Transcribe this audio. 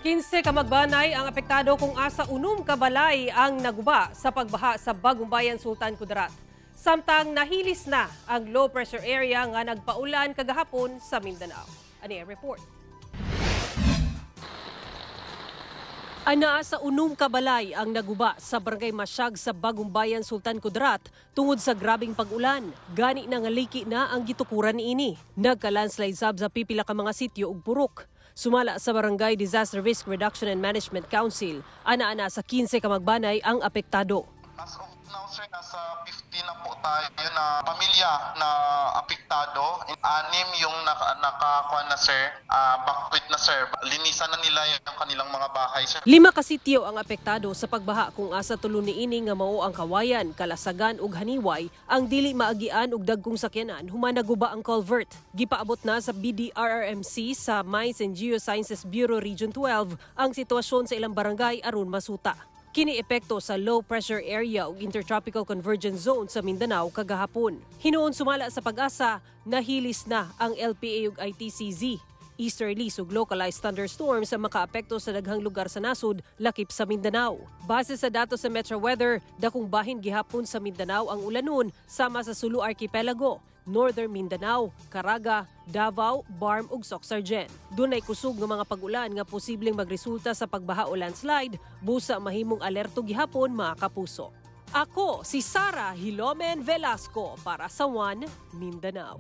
15 ka magbanay ang apektado kung asa 6 ka balay ang naguba sa pagbaha sa Bagong Bayan, Sultan Kudarat. Samtang nahilis na ang low pressure area nga nagpaulan kagahapon sa Mindanao. Ani ang report. Anaa sa 6 ka balay ang naguba sa Barangay Masyag sa Bagong Bayan, Sultan Kudarat tungod sa grabing pag-ulan. Gani na nga liki na ang gitukuran niini. Nagka-landslide sab sa pipila ka mga sityo ug purok. Sumala sa Barangay Disaster Risk Reduction and Management Council, ana-ana sa 15 ka magbanay ang apektado. As of now, sir, nasa 15 na po tayo na pamilya na apektado. 6 yung nakakuha na, sir, bakwit na, sir. Linisan na nila yung kanilang mga bahay, sir. 5 ka sityo ang apektado sa pagbaha kung asa 3 niini nga mao ang Kawayan, Kalasagan ug Haniway ang dili maagian og dagkong sakyanan human naguba ang culvert. Gipaabot na sa BDRRMC sa Mines and Geosciences Bureau Region 12 ang sitwasyon sa ilang barangay aron masuta. Kini epekto sa low pressure area ug intertropical convergence zone sa Mindanao kagahapon. Hinuon sumala sa Pag-asa, nahilis na ang LPA ug ITCZ. Easterlies ug localized thunderstorms ang makaapekto sa daghang lugar sa nasod, lakip sa Mindanao. Base sa datos sa Metro Weather, dakong bahin gihapon sa Mindanao ang ulanon sama sa Sulu Archipelago, Northern Mindanao, Caraga, Davao, Barm ug Soccsksargen. Dunay kusog nga mga pag-ulan nga posibleng magresulta sa pagbaha o landslide, busa mahimong alerto gihapon, mga kapuso. Ako si Sara Hilomen Velasco para sa One Mindanao.